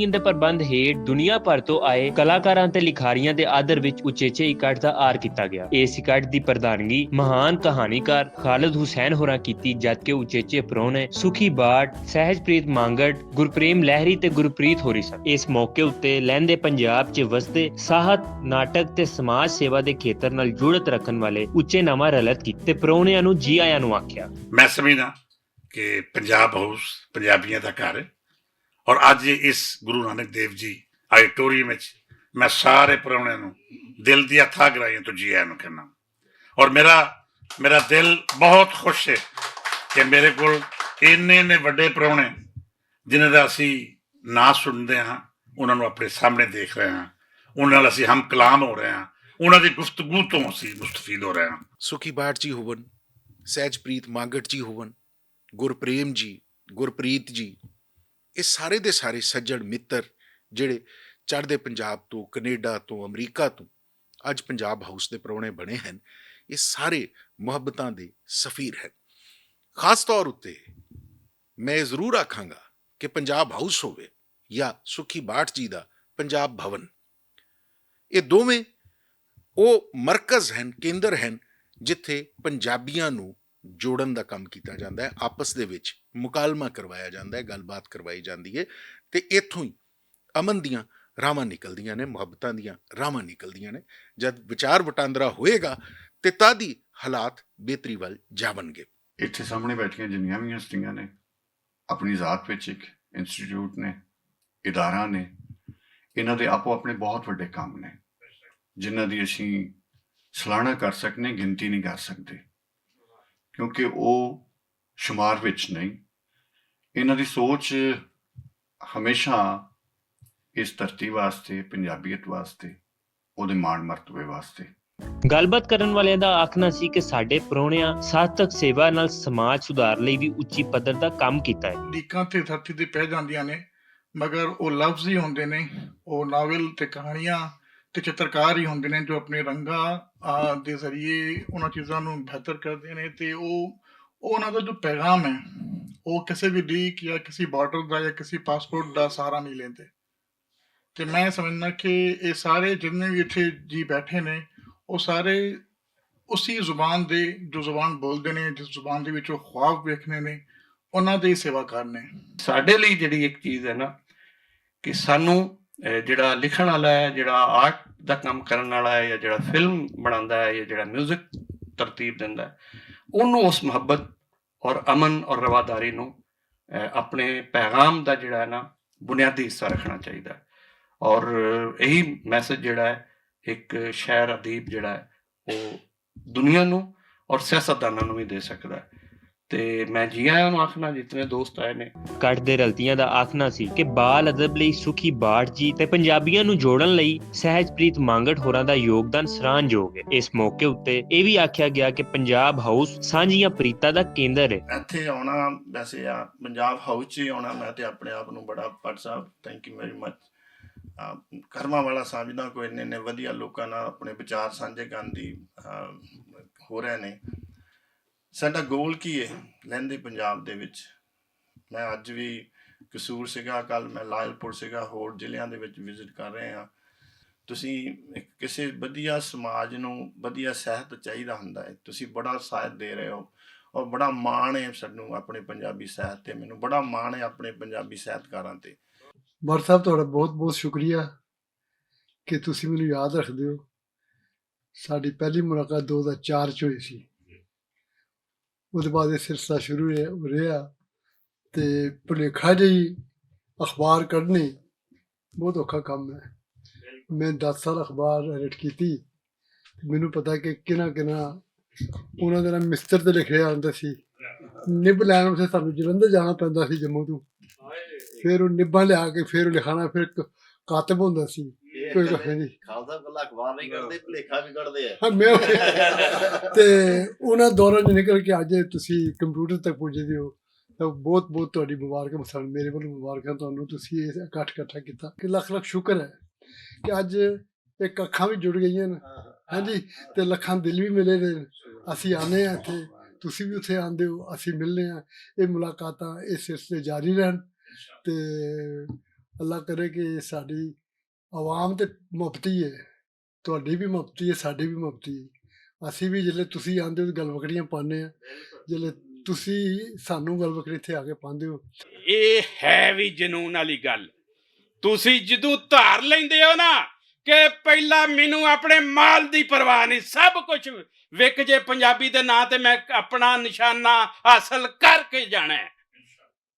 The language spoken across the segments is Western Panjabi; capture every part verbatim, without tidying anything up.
ان دے پربند ہیٹ دنیا بھر توں آئے کلاکاراں تے لکھاریاں دے آدر وچ اچیچے اکٹھ دا آر کیتا گیا۔ اس اکٹھ دی پردھانگی مہان کہانیکار خالد حسین ہوراں کیتی، جد کہ اچیچے پرونے سکھی باٹ، سہج پریت مانگٹ، گرپریم لہری تے گرپریت ہوری سن۔ اس موقع اتے لہندے پنجاب چ وسدے ساہت، ناٹک تے سماج سیوا دے کھیتر نال جڑت رکھن والے اچے نواں رلت کیتے تے پرونیاں نوں جی آیاں نوں آکھیا۔ میں سمجھنا کہ پنجاب ہاؤس پنجابیاں دا گھر ہے، اور اج اس گرو نانک دیو جی آڈیٹوریم وچ میں سارے پراہنیاں نوں دل دیاں تھاہ گرائیاں تو جی آیاں نوں کہنا۔ اور میرا میرا دل بہت خوش ہے کہ میرے کول اننے نے وڈے پراہنے، جنہاں دا اسی ناں سنتے ہاں، انہاں نوں اپنے سامنے دیکھ رہے ہاں، انہاں نال اسی ہم کلام ہو رہے ہاں، انہاں دی گفتگو تو اسی مستفید ہو رہے ہاں۔ سکھی باٹ جی ہوون، سہج پریت مانگٹ جی ہوون، گرپریم جی، گرپریت جی، یہ سارے دے سارے سجن متر جڑے چڑھدے پنجاب تو، کینیڈا تو، امریکہ تو اج پنجاب ہاؤس دے پرونے بنے ہن، یہ سارے محبتاں دے سفیر ہن۔ خاص طور اتے میں یہ ضرور آکھاں گا کہ پنجاب ہاؤس ہووے یا سکھی باٹ جی دا پنجاب بھون، یہ دوویں او مرکز ہن، کیندر ہن، جتھے پنجابیاں نوں جوڑن دا کم کیتا جاندا ہے، آپس دے وچ مکالمہ کروایا جاندا ہے، گل بات کروائی جاندی ہے، تے ایتھوں ہی امن دیاں راہواں نکلدیاں نے، محبتاں دیاں راہواں نکلدیاں نے۔ جد وچار وٹاندرا ہوئے گا تے تادی حالات بہتری ول جاون گے۔ اتھے سامنے بیٹھیاں جنیاں وی ہستیاں نے، اپنی ذات وچ ایک انسٹیٹیوٹ نے، ادارہ نے، انہاں دے آپو اپنے بہت وڈے کام نے، جنہاں دی اسی سلانا کر سکنے، گنتی نہیں کر سکدے، کیونکہ او شمار وچ نہیں۔ انہاں دی سوچ ہمیشہ اس دھرتی واسطے، پنجابیت واسطے، او دے مان مرتبے واسطے۔ گل بات کرن والیاں دا آکھنا سی کہ ساڈے پرونیاں ساتھ تک سیوا نال سماج سدھار لئی وی اچی پدر دا کم کیتا ہے۔ لیکاں تے دھرتی تے پہ جاندیاں نے، مگر او لفظ ہی ہوندے نے، او ناول تے کہانیاں تے چترکار ہی ہوندے نے جو اپنے رنگاں، آ، دے ذریعے انہاں چیزاں نوں بہتر کردے نے۔ تے او او انہاں دا جو پیغام ہے، او کسے وی لیک یا کسی بارڈر دا یا کسی پاسپورٹ دا سہارا نہیں لیندے۔ تے میں سمجھنا کہ اے سارے جتنے وی اتھے جی بیٹھے نے، او سارے اسی زبان دے، جو زبان بولدے نے، جس زبان دے وچ او خواب ویکھنے نے، انہاں دے ہی سیوا کار نے۔ ساڈے لئی جڑی ایک چیز ہے نا، کہ سانوں، اے، جڑا لکھن والا ہے، جڑا آرٹ دا کم کرن والا ہے یا جڑا فلم بناندا ہے یا جڑا میوزک ترتیب دیندا ہے، اونوں اس محبت اور امن اور رواداری نوں، اے، اپنے پیغام دا جڑا ہے نا، بنیادی حصہ رکھنا چاہیدا ہے۔ اور یہی میسج جڑا ہے، ایک شاعر ادیب جڑا ہے، وہ دنیا نوں اور سیاستداناں نوں وی دے سکدا ہے۔ تے میں جی آیاں نوں آکھنا، جتنے دوست آئے نے۔ کٹ دے رلتیاں دا آکھنا سی کہ بال ادب لئی سکھی باٹ جی تے پنجابیاں نوں جوڑن لئی سہج پریت مانگٹ ہوراں دا یوگدان سران جوگ ہے۔ اس موقع اتے اے وی آکھیا گیا کہ پنجاب ہاؤس سانجھیاں پریتاں دا کیندر ہے۔ اتھے آنا ویسے آ، پنجاب ہاؤس چ ہی آنا، میں تے اپنے آپ نوں بڑا، پٹ صاحب، تھینک یو ویری مچ۔ آ، کرما والا سمجھدا کوئی نے، نے ودیا لوکاں نال اپنے وچار سانجھے کرن دی، آ، ہو رہے نے۔ ساڈا گول کی ہے لہندے پنجاب دے وچ؟ میں اج وی قصور سیگا، کل میں لائل پور سیگا، ہور ضلعیاں دے وچ وزٹ کر رہے ہاں۔ تسی ایک کسے ودیا سماج نوں ودیا صحت چاہیدا ہوندا ہے، تسی بڑا ساتھ دے رہے ہو اور بڑا ماਣ ہے سانوں اپنے پنجابی صحت تے، مینوں بڑا ماਣ ہے اپنے پنجابی صحتکاراں تے۔ بٹ صاحب، تہاڈا بہت بہت شکریہ کہ تسی مینوں یاد رکھدے ہو۔ ساڈی پہلی ملاقات دو ہزار چار چ ہوئی سی۔ اس بعد یہ سلسلہ شروع رہیا، رہیا۔ تے بھلیکھا جہی اخبار کڈنی بہت اوکھا کم ہے۔ میں دس سال اخبار ایڈٹ کیتی۔ مینوں پتا کہ کنا کنا انہاں دے نال مستر تے لکھیا آندا سی۔ نب لین واسطے سانوں جلندھر جانا پیندا سی جموں تو۔ پھر وہ نباں لیا کے پھر وہ لکھانا، پھر ک-، کاتب ہوندا سی۔ کوئی کسے دی۔ خالصہ کلا اخبار نہیں کڈدے، بھلیکھا بھی کڈدے ہیں۔ ہاں، میں تے انہاں دوروں چ نکل کے اج تسی کمپیوٹر تک پہنچے دے ہو۔ تو بہت بہت تہاڈی مبارک، مثلاً میرے ول مبارکاں تہانوں، تسی یہ اکٹھ اکٹھا کیتا۔ کہ لکھ لکھ شکر ہے کہ اج ایک اکھاں وی جڑ گئیاں نے۔ ہاں جی، تے لکھاں دل وی ملے نے۔ اسی آنے آں اتھے، تسی وی اتھے آندے ہو، اسی ملنے آں۔ اے ملاقاتاں، اے سلسلے جاری رہن۔ تے اللہ کرے کہ ساڈی عوام تے محبتی ہے، تہاڈی بھی محبتی ہے، ساڈی بھی محبتی ہے۔ اسی بھی جلے تسی آندے ہو گل وکڑیاں پانے ہیں، جلے تسی سانوں گل وکڑی اتھے آ کے پاندے ہو۔ اے ہے وی جنون والی گل۔ تسی جدوں دھار لیندے ہو نا کہ پہلا مینوں اپنے مال دی پرواہ نہیں، سب کچھ وک جے پنجابی دے ناں تے، میں اپنا نشانہ حاصل کر کے جانا ہے۔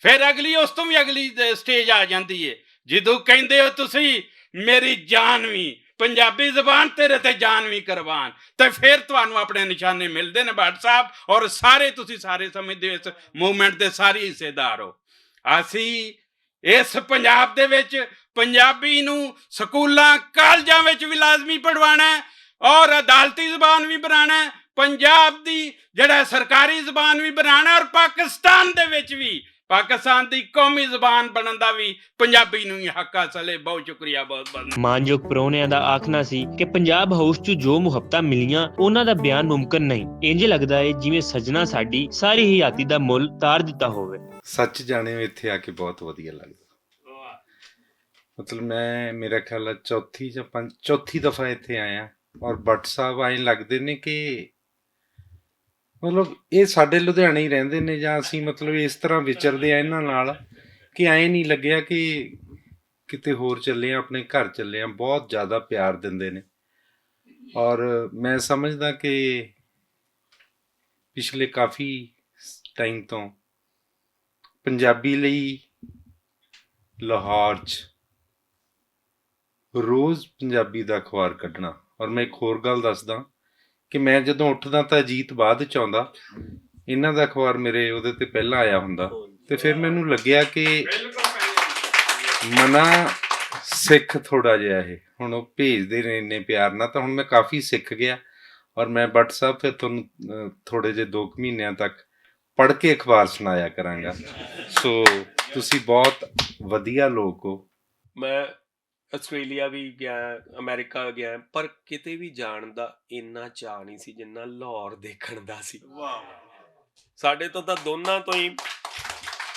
پھر اگلی، اس تو بھی اگلی سٹیج آ جاندی ہے۔ جدوں کہندے ہو تسی، میری جان وی، پنجابی زبان تیرے تے جان وی قربان، تے پھر تانوں اپنے نشانے ملدے نے بٹ صاحب، اور سارے تسی سارے سمجھدے ہو اس موومنٹ دے سارے حصے دار ہو۔ اسی اس پنجاب دے وچ پنجابی نوں سکولاں، کالجاں وچ وی لازمی پڑھوانا ہے، اور عدالتی زبان وی بنانا ہے، پنجاب دی جڑا سرکاری زبان وی بنانا ہے، اور پاکستان دے وچ وی پاکستان دی قومی زبان بنن دا وی پنجابی نوں ہی حق حاصل ہے۔ بہت شکریہ، بہت بہت۔ مانجوک پروہنیاں دا آکھنا سی کہ پنجاب ہاؤس چوں جو محبتاں ملیاں، انہاں دا بیان ممکن نہیں۔ انج لگدا ہے جویں سجنا ساڈی ساری حیاتی دا مل تار دتا ہووے۔ سچ جانے، اتھے آ کے بہت ودیا لگدا۔ مطلب، میں، میرا خیال ہے، چوتھی یا پنج، چوتھی دفعہ اتھے آیا، اور بٹ صاحب آئیں لگدے نے کہ، مطلب، یہ ساڈے لدھیانے ہی رہندے نے، یا اسی، مطلب، اس طرح وچردے آ انہاں نال کہ آئیں نہیں لگیا کہ کتے ہور چلے آ، اپنے گھر چلے آ۔ بہت زیادہ پیار دیندے نے، اور میں سمجھدا کہ پچھلے کافی ٹائم تو پنجابی لئی لاہور چ روز پنجابی دا اخبار کڈنا۔ اور میں ایک ہور گل دسدا کہ میں جدوں اٹھدا تاں اجیت بعد چ آندا، انہاں دا اخبار میرے اودے تے پہلاں آیا ہوندا۔ تے پھر مینوں لگیا کہ منا سکھ تھوڑا جہا ہے، ہن او بھیجدے نے اننے پیار نال، تاں ہن میں کافی سکھ گیا۔ اور میں بٹ صاحب پھر تہانوں، اہ، تھوڑے جے دو کُ مہینیاں تک پڑھ کے اخبار سنایا کراں گا۔ سو، تسی بہت ودیا لوگ ہو۔ میں آسٹریلیا بھی گیا، امریکہ گیا، پر کتے بھی جان دا اتنا چاہ نہیں سی جنہ لاہور دیکھن دا سی۔ ساڈے تو تاں دوناں تو ہی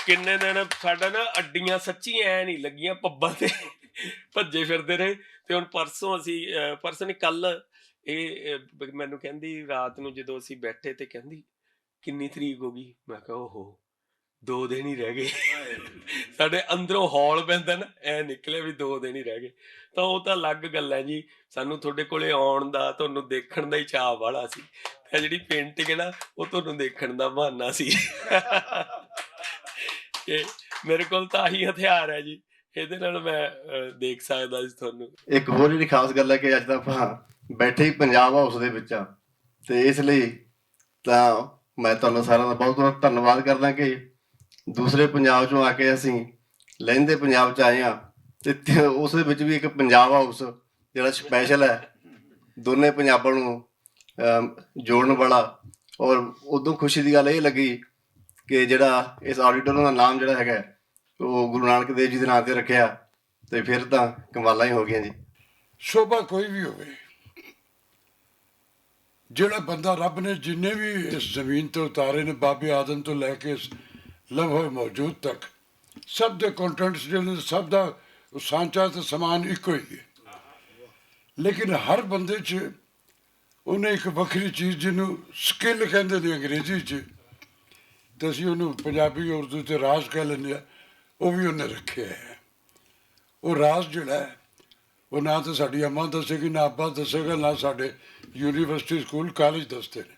کنے دن ساڈا نا اڈیاں سچی اے نہیں لگیاں، پباں تے بھجے پھردے رہے۔ تے ہن پرسوں اسی، اے، پرسوں نہیں، کل اے، اے، مینوں کہندی، رات نوں جدوں اسی بیٹھے تے کہندی، "کنی تاریخ ہو گئی؟" میں کہا، "اوہو، دو دن ہی رہ گئے۔" ساڈے اندروں ہال پیندا نا، اے نکلے بھی دو دن ہی رہ گئے۔ تاں او تاں الگ گل ہے جی، سانوں تہاڈے کولے آن دا، تہانوں دیکھن دا ہی چاہ والا سی۔ تے جڑی پینٹنگ ہے نا، او تہانوں دیکھن دا بہانا سی۔ کہ میرے کول تاں آہی ہتھیار ہے جی، ایہدے نال میں، اے، دیکھ سکدا سی تہانوں۔ ایک ہور جڑی خاص گل ہے کہ اج تاں اپاں بیٹھے ہی پنجاب ہاؤس دے وچ آں، تے اس لئی تاں میں تہانوں سارا دا بہت بہت دھنواد کردا کہ دوسرے پنجاب چوں آ کے اسی لہندے پنجاب چ آئے ہاں، تے تے اس دے وچ بھی ایک پنجاب ہاؤس جڑا سپیشل ہے دونوں پنجاباں نوں، اے، جوڑن والا۔ اور ادوں خوشی دی گل یہ لگی کہ جڑا اس آڈیٹوریم دا نام جڑا ہے، وہ گرو نانک دیو جی دے نام تے رکھیا، تے پھر تاں کمالاں ہی ہو گئیاں جی۔ شعبہ کوئی بھی ہوئے، جڑا بندہ رب نے جنہیں بھی اس زمین تے اتارے نے، بابے آدم تو لے کے اس لمحے موجود تک، سب دے کنٹینٹس جڑے نے، سب دا سانچا تے سامان ایکو ہی ہے۔ لیکن ہر بندے چ انہیں ایک وکھری چیز، جنوں سکل کہندے نے انگریزی چ، تے اسی انہوں پنجابی، اردو تے راز کہہ لیندے آ، او وی انہیں رکھیا ہے۔ او راز جڑا ہے، او نہ تے ساڈی اماں دسے گی، نہ ابا دسے گا، نہ ساڈے یونیورسٹی، سکول، کالج دسدے نے۔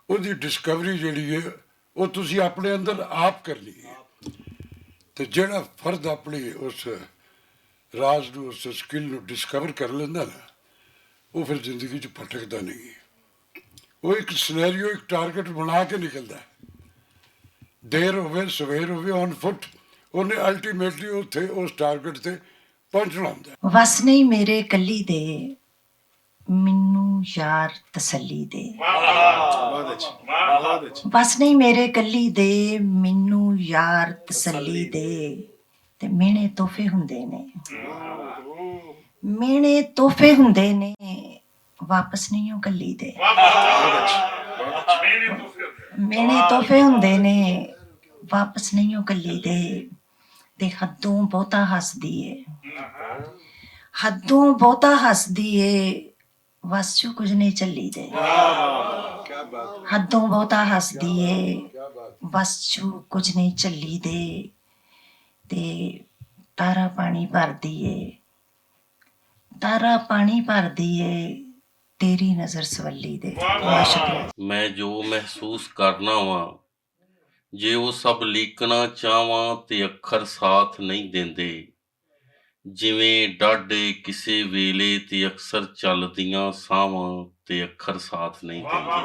اوہدی ڈسکوری جڑی ہے، او تسی اپنے اندر آپ کرنی ہے۔ تے جڑا فرد اپنی اس راز نوں، اس سکل نوں ڈسکور کر لیندا نا، وہ پھر زندگی چ پھٹکدا نہیں۔ وہ ایک سینیریو، ایک ٹارگٹ بنا کے نکلدا ہے۔ دیر ہوئے، سویر ہوئے، آن فٹ، انہیں الٹیمیٹلی اتھے اس ٹارگٹ تے پہنچنا ہوندا ہے۔ وس نہیں میرے کلی دے، مینوں یار تسلی دے۔ بس نہیں میرے کلی دے، مینوں یار تسلی دے۔ تے مینے تحفے ہوندے نے، مینے تحفے ہوندے نے، واپس نہیں او کلی دے۔ مینے تحفے ہوندے نے، واپس نہیں او کلی دے۔ تے حدوں بہتا ہسدی اے۔ حدوں بہتا ہسدی اے، وس چوں کچھ نہیں چلی دے۔ حدوں بہتا ہسدی اے، وس چوں کچھ نہیں چلی دے۔ تے تارا پانی بھردی اے، تارا پانی بھردی اے، تیری نظر سولی دے۔ بہت شکریہ۔ میں جو محسوس کرنا واں، جے او سب لیکنا چاہواں تے اکھر ساتھ نہیں دیندے، جویں ڈاڈے کسے ویلے تے اکثر چلدیاں ساواں تے اکھر ساتھ نہیں دیندے۔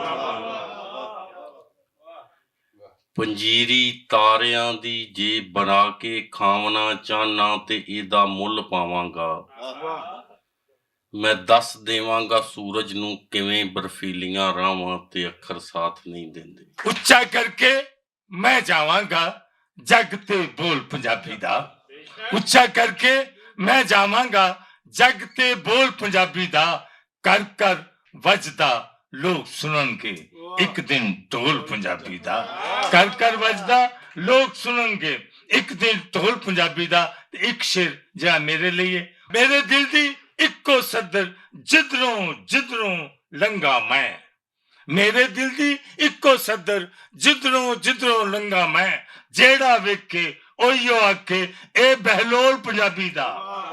پنجیری تاریاں دی جے بنا کے کھاونا چاہنا تے ایدا مل پاواں گا۔ میں دس دیواں گا سورج نوں کیویں برفیلیاں راہواں تے اکھر ساتھ نہیں دیندے۔ اچا کر کے میں جاواں گا جگ تے بول پنجابی دا۔ اچا کر کے میں جاواں گا جگ تے بول پنجابی دا۔ کر کر وجدا لوگ سنن گے اک دن ڈھول پنجابی دا۔ کر کر وجدا لوگ سنن گے اک دن ڈھول پنجابی دا۔ تے اک شعر جا میرے لئی ہے۔ میرے دل دی اکو صدر جدروں جدروں لنگا میں۔ میرے دل دی اکو صدر جدروں جدروں لنگا میں۔ جیڑا ویکھے اوہیو آکھے اے بہلول پنجابی دا۔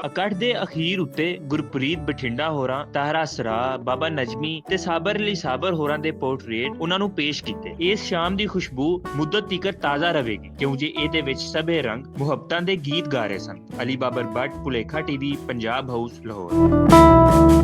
اکٹھ دے اخیر اتے گرپریت بٹھنڈا ہوراں، طاہرہ سرا، بابا نجمی تے صابر علی صابر ہوراں دے پورٹریٹ انہاں نوں پیش کیتے۔ اس شام دی خوشبو مدت تیکر تازہ رہے گی، کیوں جے اے دے وچ سبھے رنگ محبتاں دے گیت گا رہے سن۔ علی بابر بٹ، پلیکھا ٹی وی، پنجاب ہاؤس، لاہور۔